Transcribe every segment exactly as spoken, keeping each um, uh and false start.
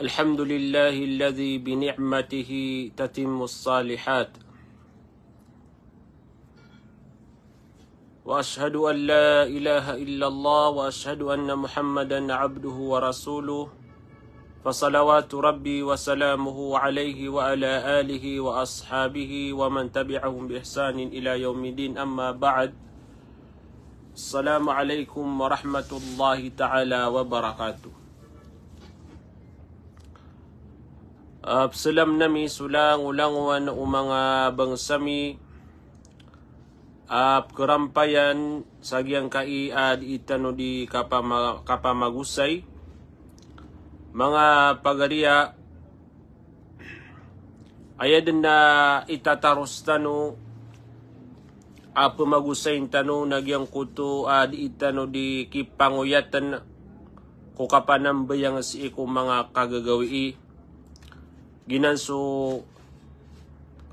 الحمد لله الذي بنعمته تتم الصالحات. وأشهد أن لا إله إلا الله وأشهد أن محمدا عبده ورسوله. فصلوات ربي وسلامه عليه وعلى آله وأصحابه ومن تبعهم بإحسان إلى يوم الدين. أما بعد. السلام عليكم ورحمة الله تعالى وبركاته. Ah, psalamn ami so langolangowan o manga bangsa mi, ah, pkharampayan sa giyangkai a dii tano di kapama-, kapamagosay. Manga pagariya, aya dn a itataros tano a pmagosayn tano na giyangkoto a dii tano di kipangoyatn ko kapanambayang sii ko manga kagagawii. Giyanan so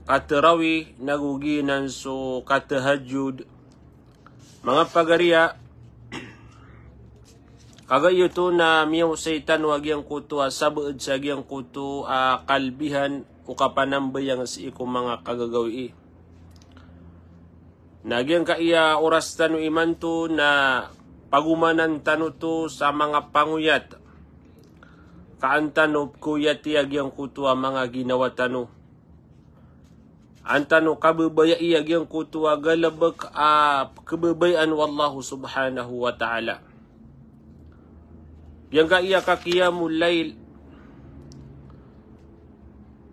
katarawih, nago giyanan so katahajjud. Manga pagariya, kagiya oto na miyaosay tano a giyangkoto a sabaad sa giyangkoto a kalbihan o kapanambayang sii ko manga kagagawii. Na giyangkaya oras tano imanto na pagomanan tano oto sa manga pangoyat. Ka an tano pkoyati a giyangkoto a manga ginawa tano. An tano kababayai a giyangkoto a galbk a khababayaan o Allah subhanahu wa ta'ala. Giyangkaya ka qiyamul layl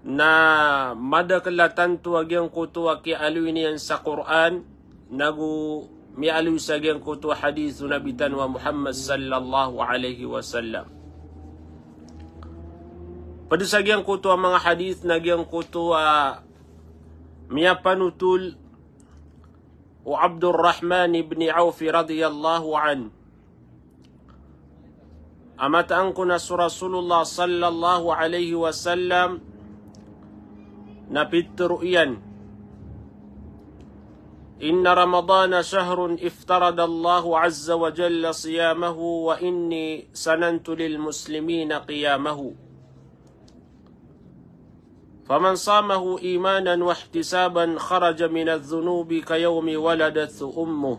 na madakl a tanto a giyangkoto a kiyaaloy niyan sa Qur'an, nago miyaaloy sa giyangkoto a hadith o Nabi tano a Muhammad sallallahu alaihi wasallam. Pd sa giyangkoto a manga hadith na giyangkoto a miyapanotol o Abdurrahman ibn Auf radiyallahu anhu. A mataan ko na so Rasulullah sallallahu alaihi wasallam na pitharo iyan, إن رمضان شهر افترض الله عز وجل صيامه وإني سننت للمسلمين قيامه. فمن صامه إيمانا واحتسابا خرج من الذنوب كيوم ولدته أمه.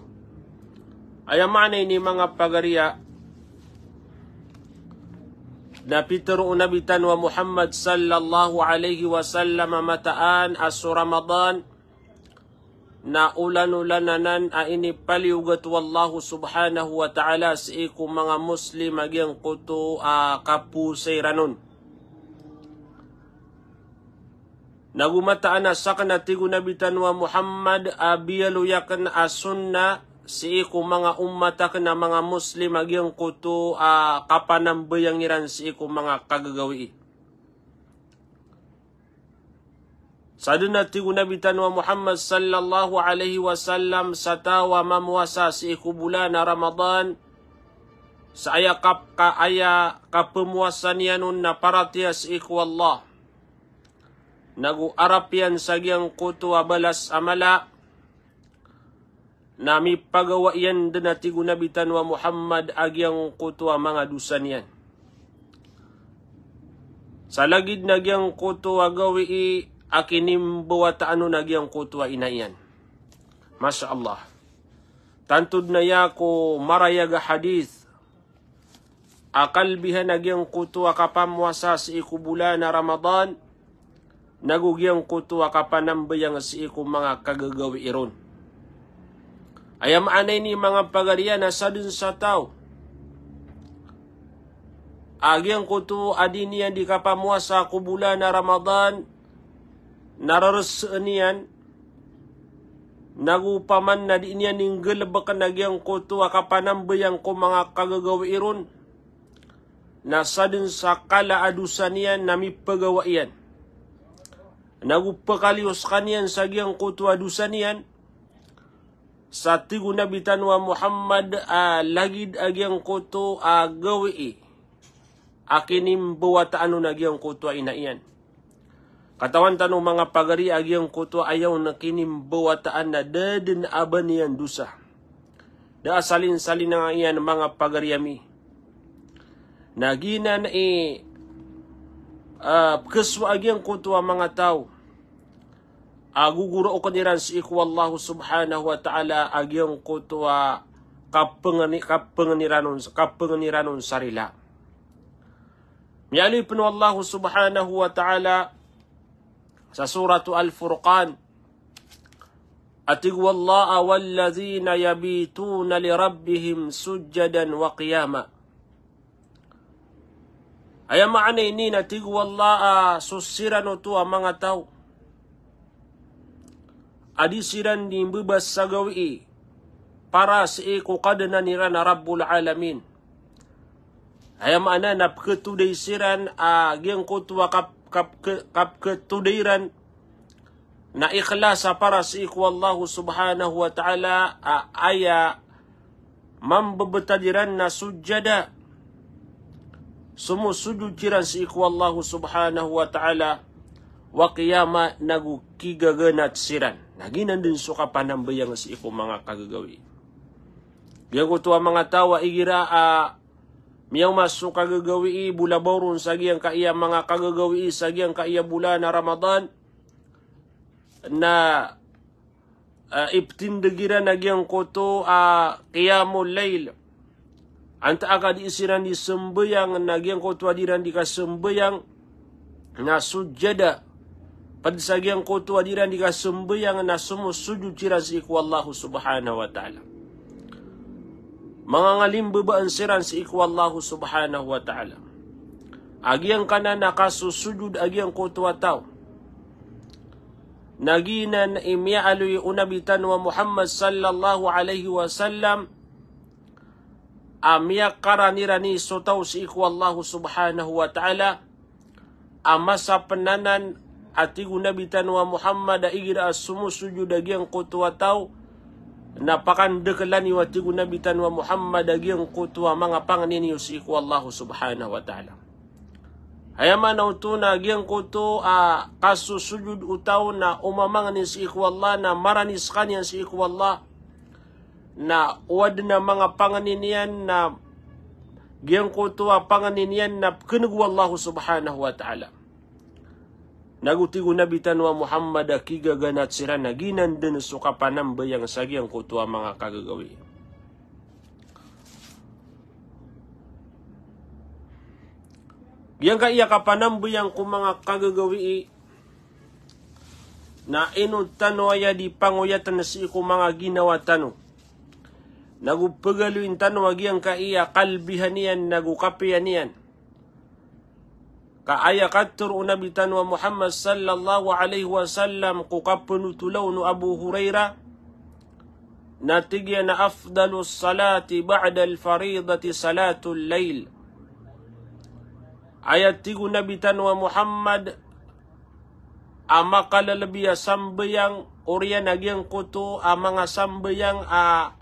Aya maana ini manga pagariya, na pitharo o Nabi tano a Muhammad sallallahu alaihi wasallam a mataan a so Ramadan na olan-olan anan a inipaliyogat o Allah subhanahu wa ta'ala sii ko manga Muslim a giyangkoto a kaposayn iran on. Nago mataan a sakn a tig o Nabi tano a Muhammad a biyaloy akn a sunnah sii ko manga ummat akn a manga Muslim a giyangkoto a kapanambayang iran sii ko manga kagagawii. Sadn a tig o Nabi tano a Muhammad sallallahu alaihi wasallam sa taw a mamowasa sii ko bolan a Ramadan, sa aya kap-, ka-, aya kapmowasa niyan on na paratiyaya sii ko Allah, nago arap iyan sa giyangkoto a balas a mala, na mipagawa iyan dn a tig o Nabi tano a Muhammad a giyangkoto a manga dosa niyan. Sa lagid na giyangkoto a gawii a kinimbawataan on a giyangkoto a ina iyan. Masha Allah. Tanto dn aya ko marayag a hadith a kalbihan a giyangkoto a kapamowasa sii ko bolan a Ramadan, nago giyangkoto a kapanambayang sii ko manga kagagawii ron. Aya maana ini manga pagariya na sadn sa taw a giyangkoto a dii niyan di kapamowasa ko bolan a Ramadan, na rarasn iyan, nago paman na dii niyan inggalbkn a giyangkoto a kapanambayang ko manga kagagawii ron, na sadn sa kala a dosa niyan na mipagawa iyan. Nago pkaliyo skaniyan sa giyangkoto a dosa niyan, sa tig o Nabi tano a Muhammad a lagid a giyangkoto a gawii a kinimbawataan on a giyangkoto a ina iyan. Katawan tano manga pagari a giyangkoto a aya on a kinimbawataan na da dn a ba niyan dosa. Da a salinsalin a iyan manga pagari ami. Na giyanan i ah, pkhasowa a giyangkoto a manga taw a gogorooken iran sii ko Allah subhanahu wa ta'ala a giyangkoto a kapengeni-, kapengeni ran on, kapengeni ran on sa rila. Miyaaloy pen o Allah subhanahu wa ta'ala sa Suratu Al-Furqan, a tig o Allah a, "Walladhina yabituna li rabbihim sujjadan wa qiyama." Aya maana ini na tig o Allah a so siran oto a manga taw a di siran di mbebas sa gawii para sii ko Kadnan iran a Rabbul Alamin. Aya maana na pkhatoday siran a giyangkoto a kap-, kap-, ke-, kapkhatoday ran na ikhlas a para sii ko Allah subhanahu wa ta'ala a aya mambebetad iran na sujjada. Somosojod siran sii ko Allah subhanahu wa ta'ala, wa qiyama, nago kigaganat siran. Na giyanan den so kapanambayang sii ko manga kagagawii. Giyangkoto a manga taw a igira a miyaoma so kagagawii, bo labaw ron sa giyangkaya manga kagagawii sa giyangkaya bolan a Ramadan, na, ah, iptindeg iran a giyangkoto a qiyamul layl. Antaa ka di siran di sembayang na giyangkoto a di ran di kasembayang na sujjada. Ped sa giyangkoto a di ran di kasembayang na somosojod siran sii ko Allah subhanahu wa ta'ala. Mangangalimbabaan siran sii ko Allah subhanahu wa ta'ala. A giyangkanan a kasosojod a giyangkoto a taw na giyanan i miyaaloy o Nabi tano a Muhammad sallallahu alaihi wasallam a miyakaran iran i so taw sii ko Allah subhanahu wa ta'ala a masa pen anan a tig o Nabi tano a Muhammad a igira a somosojod a giyangkoto a taw na pakandekelan iyo a tig o Nabi tano a Muhammad a giyangkoto a manga pangnin iyo sii ko Allah subhanahu wa ta'ala. Aya maana oto na giyangkoto a kasosojod o taw na o mamangni sii ko Allah na marani sekaniyan sii ko Allah. Na o aden a manga pangnin iyan na giyangkoto a pangnin iyan na pekeneg o Allah subhanahu wa ta'ala. Nago tig o Nabi tano a Muhammad a kigaganat siran na giyanan den so kapanambayang sa giyangkoto a manga kagagawii. Giyangkaya kapanambayang ko manga kagagawii na ino tano aya di pangoyatan sii ko manga ginawa tano. Nago pegaloyin tano a giyangkaya kalbihan iyan nago kapiya niyan. Ka aya katharo o Nabi tano a Muhammad sallallahu alaihi wasallam ko kapenotolaw o Abu Hurairah, na tig iyan a afdalus salati ba'dal faridati salatul layl. Aya tig o Nabi tano a Muhammad a makalelebi a sambayang oriyan a giyangkoto a manga sambayang a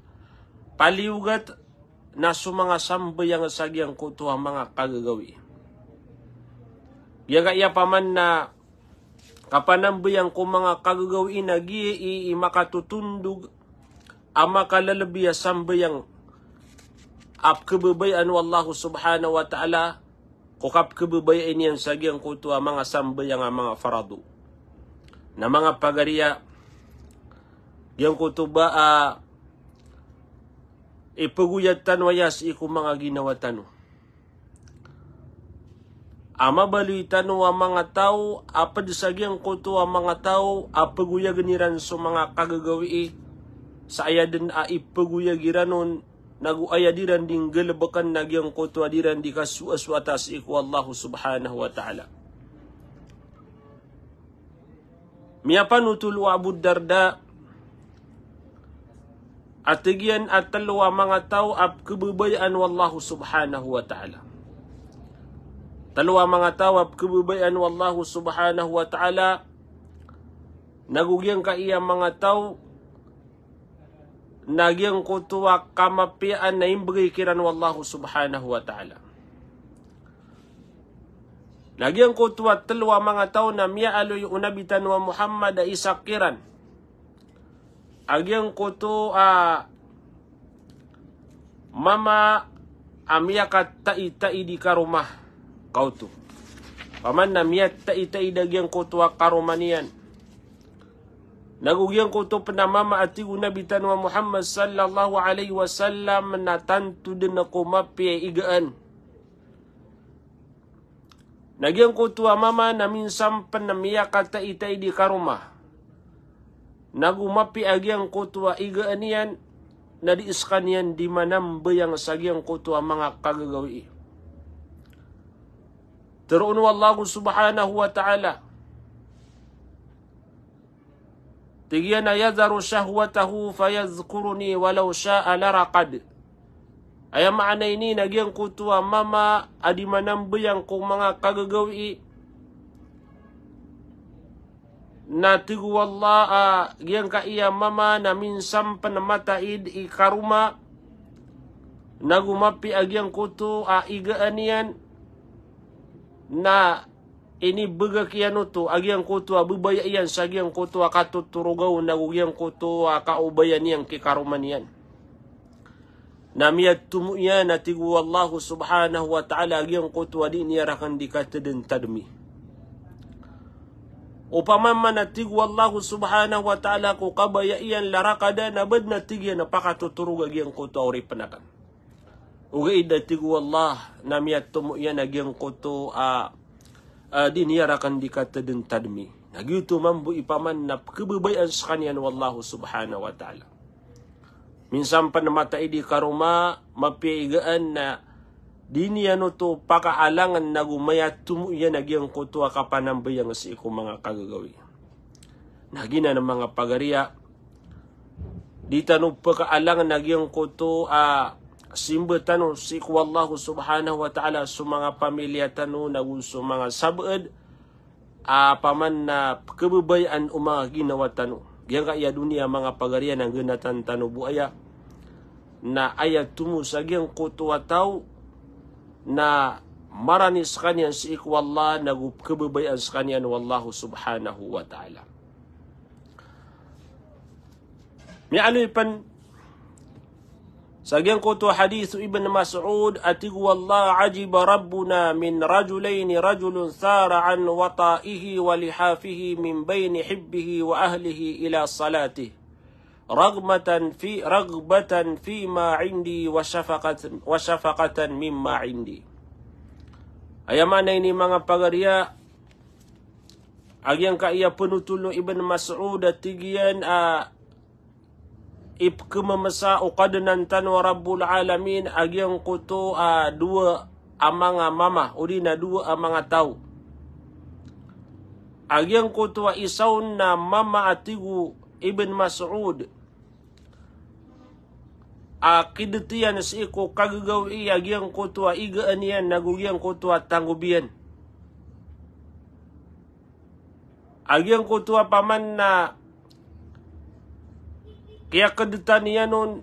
paliyogat na so manga sambayang sa giyangkoto a manga kagagawii. Giyangkaya paman na kapanambayang ko manga kagagawii na giyai i makatotondog a makalelebi a sambayang a pekebebayaan o Allah subhanahu wa ta'ala ko kapekebebaya niyan sa giyangkoto a manga sambayang a manga farado. Na manga pagariya, giyangkoto ba a ipegoyat tano aya sii ko manga ginawa tano. A mabaloy tano a manga taw a ped sa giyangkoto a manga taw a pegoyagen iran so manga kagagawii sa aya den a ipegoyag iran on nago aya di ran di nggalebeken na giyangkoto a di ran di kasoasoata sii ko Allah subhanahu wa ta'ala. Miyapanotol o Abu Darda a tig iyan a telo a manga taw a pekebebayaan o Allah subhanahu wa ta'ala. Telo a manga taw a pekebebayaan o Allah subhanahu wa ta'ala. Nago giyangkaya manga taw na giyangkoto a kamapiyaan na imbegay kiran o Allah subhanahu wa ta'ala. Na giyangkoto a telo a manga taw na miyaaloy o Nabi tano a Muhammad a isa kiran a giyangkoto a mama a miyakataitai di karoma ka oto. Paman na miyataitaid a giyangkoto a karoma niyan. Nago giyangkoto pen a mama a tig o Nabi tano a Muhammad sallallahu alaihi wasallam na tanto den ko mapiya i igaan. Na giyangkoto a mama na minsan pen na miyakataitaid i karoma. Nago mapiya a giyangkoto a igaan iyan, na di sekaniyan di manambayang sa giyangkoto a manga kagagawii. Teroon o Allah subhanahu wa ta'ala. Tig iyan a, "Yadharu shahwatahu fayadhkuruni walau sha'a laraqad." Aya maana ini na giyangkoto a mama a di manambayang ko manga kagagawii. Na tig o Allah a giyangkaya mama na minsan pen mataid i karoma. Nago mapiya a giyangkoto a igaan iyan. Na inibegak iyan oto a giyangkoto a bebaya iyan sa giyangkoto a katotoroga on ago giyangkoto a kaobaya niyan ki karoma niyan. Na miyatomo iyan a tig o Allah subhanahu wa ta'ala a giyangkoto a di niyan raken di katedentademi. Opama man a tig o Allah subhanahu wa ta'ala ko kabaya iyan laraqada, na bed na tig iyan a pakatotoroga giyangkoto a oripen aken. Ogaid a tig o Allah na miyatomo iyan a giyangkoto a, a, di niyan raken di katedentademi. Na giyoto mambo i paman na pekebebayaan sekaniyan o Allah subhanahu wa ta'ala. Minsan pen mataid i karoma, mapiya i igaan na di niyan oto pakaalangen nago miyatomo iyan a giyangkoto a kapanambayang sii ko manga kagagawii. Na giyanan a manga pagariya, di tano pekaalangen a giyangkoto a simba tano sii ko Allah subhanahu wa ta'ala so manga pamiliya tano nago so manga sabaad a paman na pekebebayaan o manga ginawa tano. Giyangkaya doniya a manga pagariya na genatan tano bo aya. Na aya tomo sa giyangkoto a taw na marani sekaniyan sii ko Allah nago pekebebayaan sekaniyan o Allah subhanahu wa ta'ala. Miyaaloy pen sa giyangkoto a hadith o Ibn Mas'ud a tig o Allah, "Ajiba Rabbuna min rajulayn, rajulun thara an wata'ihi wa lihafihi min bayni hibbihi wa ahlihi ila salatihi. Raghbatan fi, raghbatan fima indi wa shafaqatan, wa shafaqatan mimma indi." Aya maana ini manga pagariya, a giyangkaya penotol o Ibn Mas'ud a tig iyan a ipekememesa o Kadnan tano a Rabbul Alamin a giyangkoto a dowa a manga mama, odi na dowa a manga taw. A giyangkoto a isa on na mama a tig o Ibn Mas'ud a kidet iyan sii ko kagagawii a giyangkoto a igaan iyan nago giyangkoto a tangob iyan. A giyangkoto a paman na kiyakedetan iyan on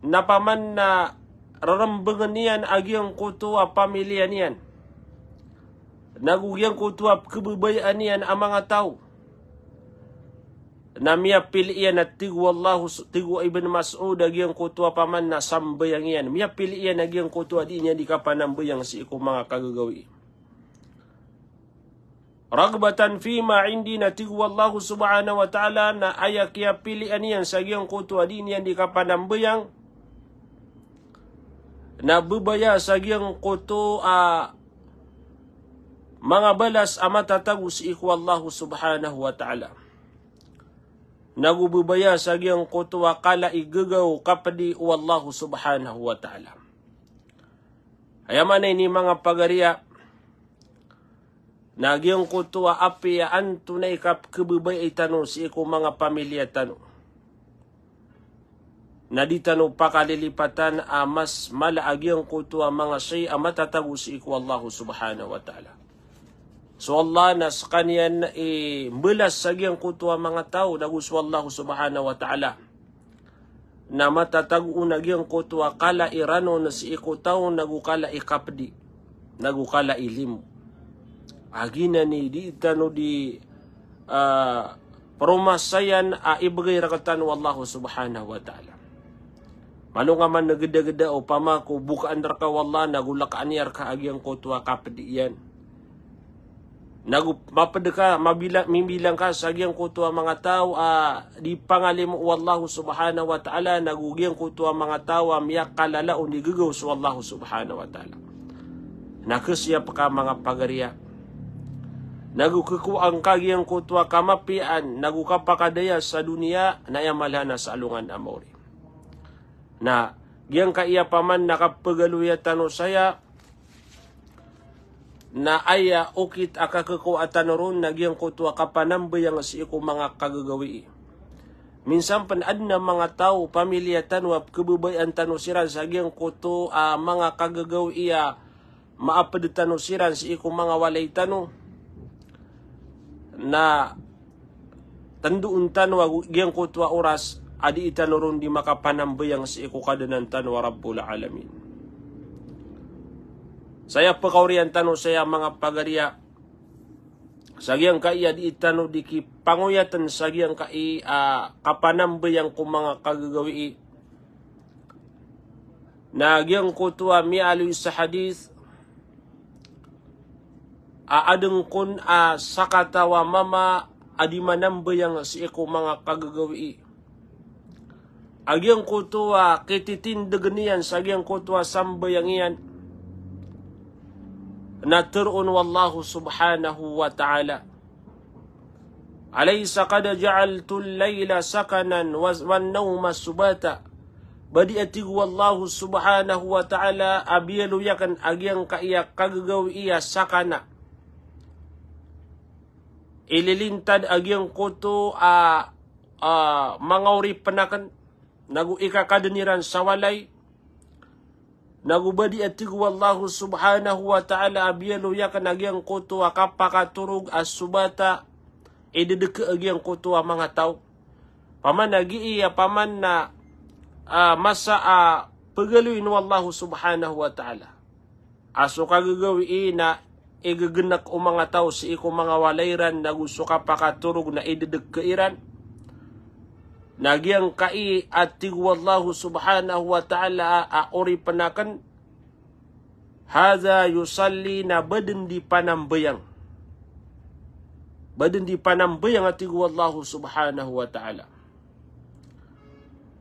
na paman na rerembengen iyan a giyangkoto a pamiliya niyan. Nago giyangkoto a pekebebayaan iyan a manga taw. Na miyapili iyan a tig o Allah, tig o Ibn Mas'ud a giyangkoto a paman na sambayang iyan. Miyapili iyan a giyangkoto a di niyan di kapanambayang sii ko manga kagagawii. Raghbatan fima indi, na tig o Allah subhanahu wa ta'ala, na aya kiyapilian iyan sa giyangkoto a di niyan di kapanambayang, na bebaya sa giyangkoto a manga balas a matatago sii ko Allah subhanahu wa ta'ala. Nago bebaya sa giyangkoto a kala i gegaw kapedi o Allah subhanahu wa ta'ala. Aya maana ini manga pagariya, na giyangkoto a apiya antonaa i kapkebebayai tano sii ko manga pamiliya tano, na di tano pakalilipatan a mas mala a giyangkoto a manga shay a matatago sii ko Allah subhanahu wa ta'ala. So Allah na sekaniyan i mbelas sa giyangkoto a manga taw, nago so Allah subhanahu wa ta'ala na matatago on a giyangkoto a kala i ranon sii ko taw, nago kala i kapedi, nago kala i limo. A giyanan i di tano di, ah, peromasayan a ibegay rektano o Allah subhanahu wa ta'ala. Malo nga man na gedageda opama ko bokaan reka o Allah, na go lekaan iyan reka a giyangkoto a kapedi iyan. Na go maped ka, mabila-, mibilang ka sa giyangkoto a manga taw a di pangalimo o Allah subhanahu wa ta'ala, na go giyangkoto a manga taw a miyakalala o di gegaw so Allah subhanahu wa ta'ala. Na kesiyap ka manga pagariya. Na go kekowaan ka giyangkoto a kamapiyaan, na go kapakadaya sa doniya, na aya mala na sa alongan a maori. Na giyangkaya paman na kapegaloya tano saya, na aya okit a kakekowa tano ron na giyangkoto a kapanambayang sii ko manga kagagawii. Minsan pen aden a manga taw, pamiliya tano a kebebayaan tano siran sa giyangkoto a manga kagagawii a maaped tano siran sii ko manga walay tano. Na tendoon tano a giyangkoto a oras a dii tano ron di makapanambayang sii ko Kadnan tano a Rabbul Alamin. Saya pekaoriyan tano saya manga pagariya, sa giyangkai a dii tano di kipangoyaten sa giyangkai a kapanambayang ko manga kagagawii. Na giyangkoto a miyaaloy sa hadith a aden kon a sakataw a mama a di manambayang sii ko manga kagagawii. A giyangkoto a kititindegen iyan sa giyangkoto a sambayang iyan na teroon o Allah subhanahu wa ta'ala. Alaysa qad ja'altul layla sakanan wa, wan nawma subata. Ba di a tig o Allah subhanahu wa ta'ala a biyaloy aken a giyangkaya kagagawii a sakana. Ililintad a giyangkoto a, a, manga oripen aken, na go ikakaden iran sa walay, na go ba di a tig o Allah subhanahu wa ta'ala a biyaloy aken a giyangkoto a kapakatorog a subata, idedeke a giyangkoto a manga taw. Paman a gii a paman na, a, masa a pegaloyin o Allah subhanahu wa ta'ala a so kagagawii na igegenek o manga taw sii ko manga walay iran, na go so kapakatorog na idedeke iran. Na giyangkai a tig o Allah subhanahu wa ta'ala a oripen aken, hadha yusalli, na ba den di panambayang. Ba den di panambayang a tig o Allah subhanahu wa ta'ala.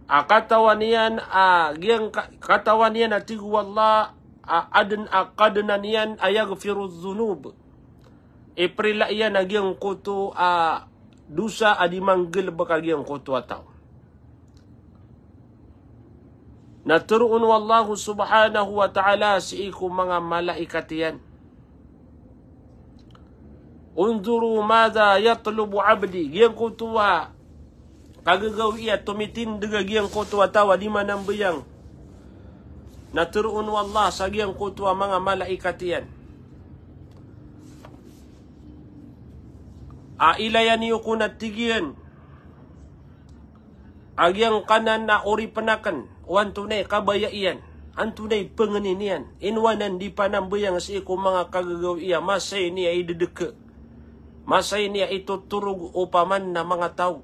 A katawan iyan a giyangka-, katawan iyan a tig o Allah a aden a Kadnan iyan a yaghfirudh dhunub. Iperila iyan a giyangkoto a dosa a di manggelebek a giyangkoto a taw. Na teroon o Allah subhanahu wa ta'ala sii ko manga malaikat iyan. Undhuru madha yatlubu abdi. Giyangkoto a kagagawii a tomitindeg a giyangkoto a taw a di manambayang. Na teroon o Allah sa giyangkoto a manga malaikat iyan a ilaya niyo kon a tig iyan a giyangkanan a oripen aken, o antonaa i kabaya iyan, antonaa i pengeni niyan, ino anan di panambayang sii ko manga kagagawii a masa ini a idedeke, masa ini a itotorog o paman a manga taw.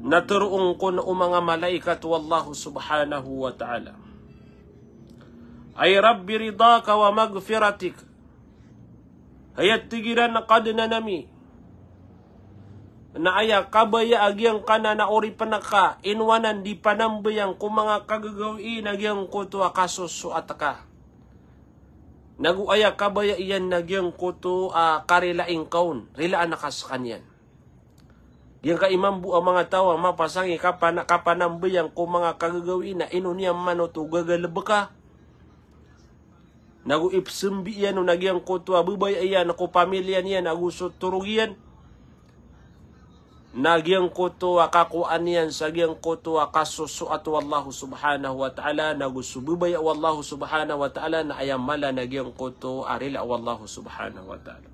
Na teroon kon o manga malaikat o Allah subhanahu wa ta'ala, ay Rabbi ridhaka wa maghfiratik. Hay, a tig iran, a Kadnan ami, na aya kabaya a giyangkanan a oripen ka, ino anan di panambayang ko manga kagagawii na giyangkoto a kasosoat ka. Na go aya kabaya iyan na giyangkoto a karilaing ka on, rilaan ka sekaniyan. Giyangkai mambo a manga taw a mapasang i kapana-, kapanambayang ko manga kagagawii na ino niyan man oto gagalebeka. Na go ipsembi iyan on a giyangkoto a bebaya iyan ko pamiliya niyan ago so torog iyan. Na giyangkoto a kakowaan iyan sa giyangkoto a kasosoat o Allah subhanahu wa ta'ala, na go so bebaya o Allah subhanahu wa ta'ala na aya mala na giyangkoto a rila o Allah subhanahu wa ta'ala.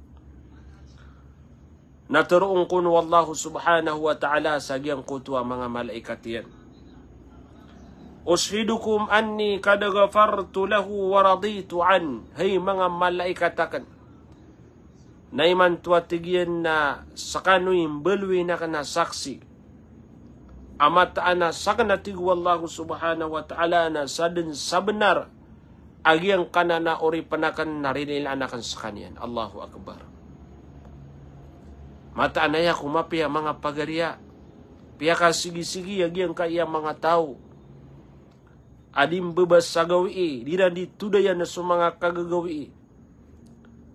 Na teroon kon o Allah subhanahu wa ta'ala sa giyangkoto a manga malaikat iyan, ushidukum anni qad ghafartu lahu wa raditu an. Hay manga malaikat aken, na imanto a tig iyan na sekano i mbaloyin aken a saksi a mataan a sakn a tig o Allahu subhanahu wa ta'ala na sadn sa bnar a giyangkanan a oripn akn na ririlaan akn skaniyan. Allahu Akbar. Mataan aya ko mapiya manga pagariya. Piyakasigisigi a giyangkaya manga taw a di mbabasa gawii, di iran di todayan so manga kagagawii.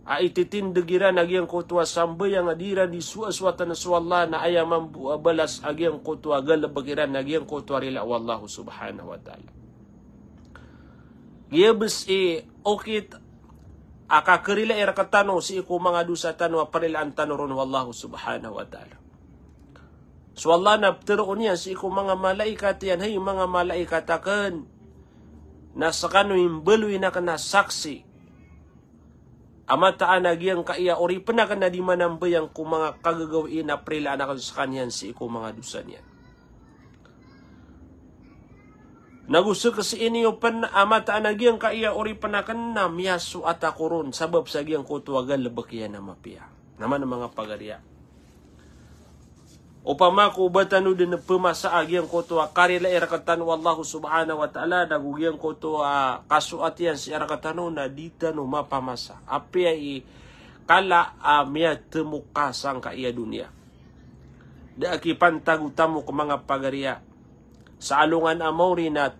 A ititindg iran a giyangkoto a sambayang a di iran di soasoatan so Allah na aya mambo a balas a giyangkoto a galbk iran a giyangkoto a rila o Allahu subhanahu wa ta'ala. Giya bs i okit a kakharilai rktano sii ko manga dosa tano a parilaan tano ron o Allahu subhanahu wa ta'ala. So Allah na ptharoon iyan sii ko manga malaikat iyan, hay manga malaikat akn, na skano i mbaloyin akn a saksi a mataan a giyangkaya oripn akn a di manambayang ko manga kagagawii na prilaan akn skaniyan sii ko manga dosa niyan. Nago sii niyo pn a mataan a giyangkaya oripn akn na miyasoat ako ron sabap sa giyangkoto a galbk iyan a mapiya. Na man manga pagariya. Opama ko ba tano dn pmasa a giyangkoto a karilai rktano o Allahu subhanahu wa ta'ala, nago giyangkoto a kasoat iyan sii rktano na di tano mapamasa. Apiya i kala a miyatmok ka sangkaya doniya. Da a kipantag o tamok manga pagariya. Sa alongan a maori na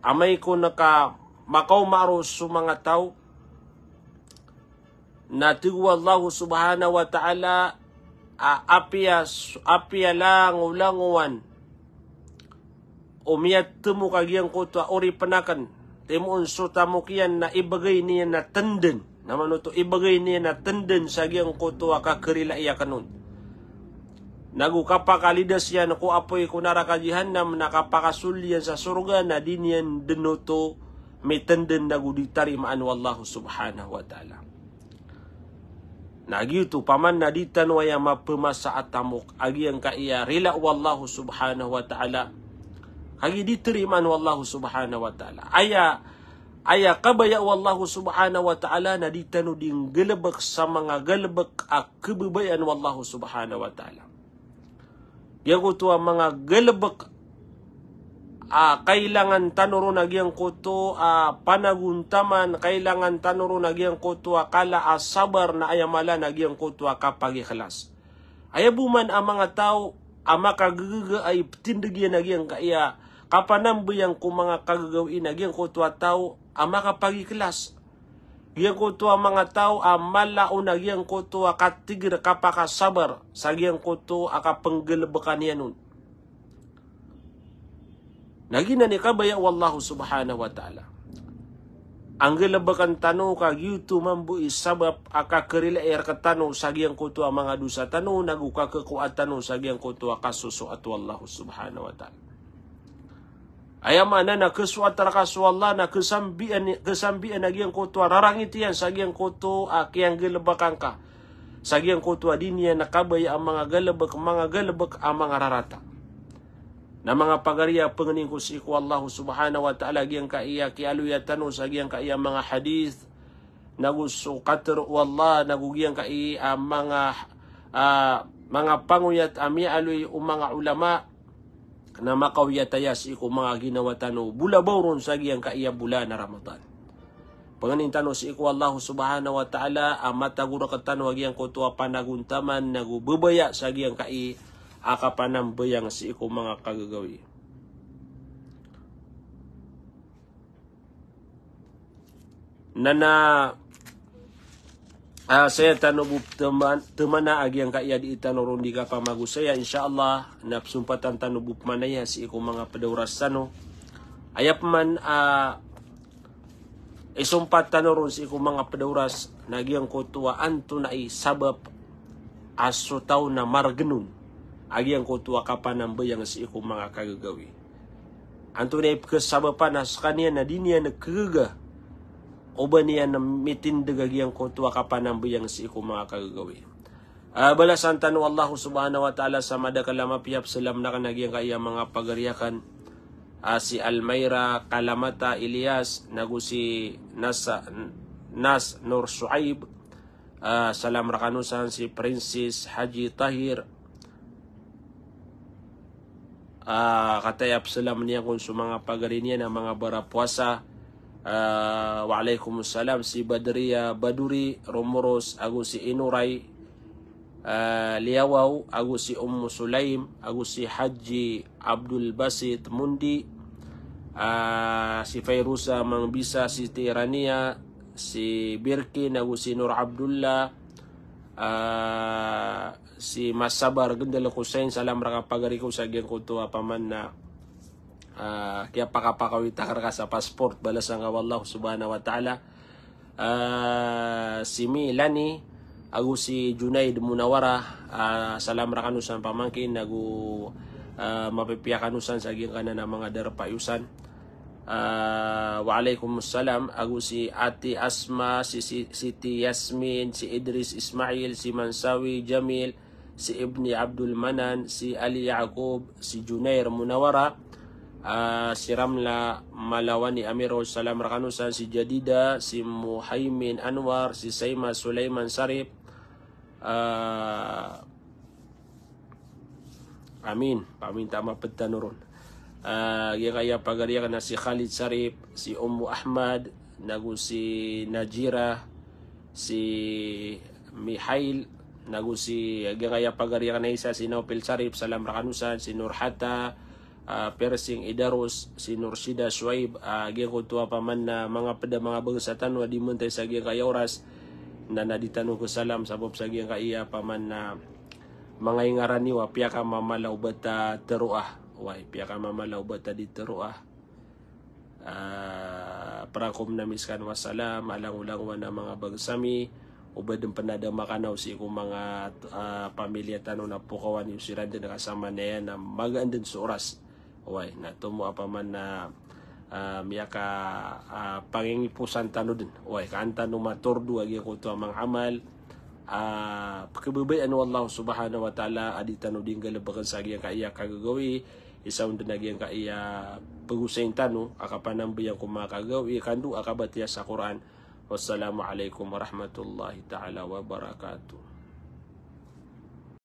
amay ko nka makaoma ron so manga taw, na tig o Allahu subhanahu wa ta'ala a apiya, apiya langolangowan o miyatmok a giyangkoto a oripn akn, timoon so tamok iyan na ibgay niyan a tndn. Na mano oto, ibgay niyan a tndn sa giyangkoto a kakharilai akn on. Nago kapakalidas iyan ko apoy ko naraka Jahannam, na kapakasold iyan sa sorga na di niyan dn oto mitndn nago di tarimaan o Allahu subhanahu wa ta'ala. Na giyoto, opama na di tano aya mapmasa a tamok a giyangkaya rila o Allahu subhanahu wa ta'ala, kagiya di tarimaan o Allahu subhanahu wa ta'ala. Aya, aya kabaya o Allahu subhanahu wa ta'ala na di tano di nggalbk sa manga galbk a khababayaan o Allahu subhanahu wa ta'ala. Giyangkoto a manga galbk a kailangan tano ron a giyangkoto a panagontaman, kailangan tano ron a giyangkoto a kala a sabar, na aya mala na giyangkoto a kapagikhlas. Aya bo man a manga taw a makagagaga a iptindg iyan a giyangkaya kapanambayang ko manga kagagawii na giyangkoto a taw a makapagikhlas. Giyangkoto a manga taw a mala on a giyangkoto a katigr, kapakasabar sa giyangkoto a kapnggalbkan iyan on. Na giyanan i kabaya o Allahu subhanahu wa ta'ala a nggalbkn tano, ka giyoto mambo i sabap a kakharilai rktano sa giyangkoto a manga dosa tano, nago kakhakowa tano sa giyangkoto a kasosoat o Allahu subhanahu wa ta'ala. Aya maana na khasoat rka so Allah na khasambian, khasambian a giyangkoto a rarangit iyan sa giyangkoto a kiyanggalbkan ka sa giyangkoto a di niyan kabaya a manga galbk, manga galbk a manga rarata. Na manga pagariya, pangnin ko sii ko Allahu subhanahu wa ta'ala giyangkaya kiyaaloya tano sa giyangkaya manga hadith, nago so katharo o Allah, nago giyangkaya a manga, a, manga pangoyat a miyaaloy o manga ulama, na makaoyat aya sii ko manga ginawa tano bola baw ron sa giyangkaya bolan a Ramadan. Pangnin tano sii ko Allahu subhanahu wa ta'ala a matag o rktano a giyangkoto a panagontaman, nago babaya sa giyangkaya a kapanambayang sii ko manga kagagawii. Na, na, ah, saya tano bo pthaman-, thamana a giyangkaya di tano ron di kapamagosaya, insha Allah, na pzompatan tano bo pman aya sii ko manga pd a oras tano. Aya pman, ah, isompat tano ron sii ko manga pd a oras na giyangkoto a antonaa i sabap a so taw na margn on a giyangkoto a kapanambayang sii ko manga kagagawii. Antonaa i pkhasabapan a skaniyan na di niyan khagaga o ba niyan mitindg a giyangkoto a kapanambayang sii ko manga kagagawii. Ah, balasan tano o Allahu subhanahu wa ta'ala sa madakl a mapiya. Pzalam akn a giyangkaya manga pagari akn, ah, si Almaira Kalamata Ilyas, nago si Nas, Nas Nur Shuaib, ah, salam rkano san si Princess Haji Tahir, Ah, kataya psalam niyan kon so manga pagari niyan a manga barapowasa. Ah, wa alaikum salam, si Badriya Baduri Romoros, ago si Inoray, ah, Liawaw, ago si Ummu Sulaim, ago si Haji Abdul Basit Mundi, ah, si Fairuza Mangbisa, si Tirania, si Birkin, ago si Nur Abdullah, ah, si Masabar Gendel Hussein, salam raka pagari ko sa giyangkoto a paman na, ah, kiyapakapakawit akn rka sa passport, balasan ka o Allah subhanahu wa ta'ala. Ah, si Milani, ago si Junaid Munawara, ah, salam rkano san pamangkin, ago, ah, mapipiya kano san sa giyangkanan a manga darpa iyo san. Ah, wa alaikum salam, ago si Ati Asma, si, si Siti Yasmin, si Idris Ismail, si Mansawi Jamil, si Ibni Abdul Manan, si Ali Yaqub, si Junair Munawara, ah, si Ramla Malawani Amirul, salam rkano san, si Jadida, si Muhaimin Anwar, si Saima Sulaiman Sarip. Ah, amin. Paminta maped tano ron. Ah, giyangkaya pagari akn na si Khalid Sarip, si Ummu Ahmad, nago si Najira, si Mihail, nago si, giyangkaya pagari akn na isa, si Naupil Sarip, salam rkano san, si Nurhata, ah, Persing Idarus, si Nursida Shuaib, ah, giyangkoto a paman na manga ped a manga bangsa tano a di mentay sa giyangkaya oras, na na di tano kesalam sabap sa giyangkaya paman na manga ingaran iyo a piyakamamala o ba ta teroa. Oway, piyakamamala o ba ta di teroa. Ah, prakom na miskan wa salam, a langolangowan a manga bangsa mi, o ba den pen a da makanaw sii ko manga, ah, pamilya tano na pokawan iyo siran den ka samanaya na magaan den so oras. Oway, na tomo a paman na, ah, miyaka, ah, pangingiposan tano den. Oway, kaan tano matordo a giyangkoto a manga amal, ah, pekhebabayaan o Allah subhanahu wa ta'ala a di tano di nggalebeken sa giyangkaya kagagawii, isa on den a giyangkaya pegosayin tano a kapanambayang ko manga kagagawii, kando a kabatiya sa Qur'an. Wassalamu alaikum warahmatullahi ta'ala wabarakatuh.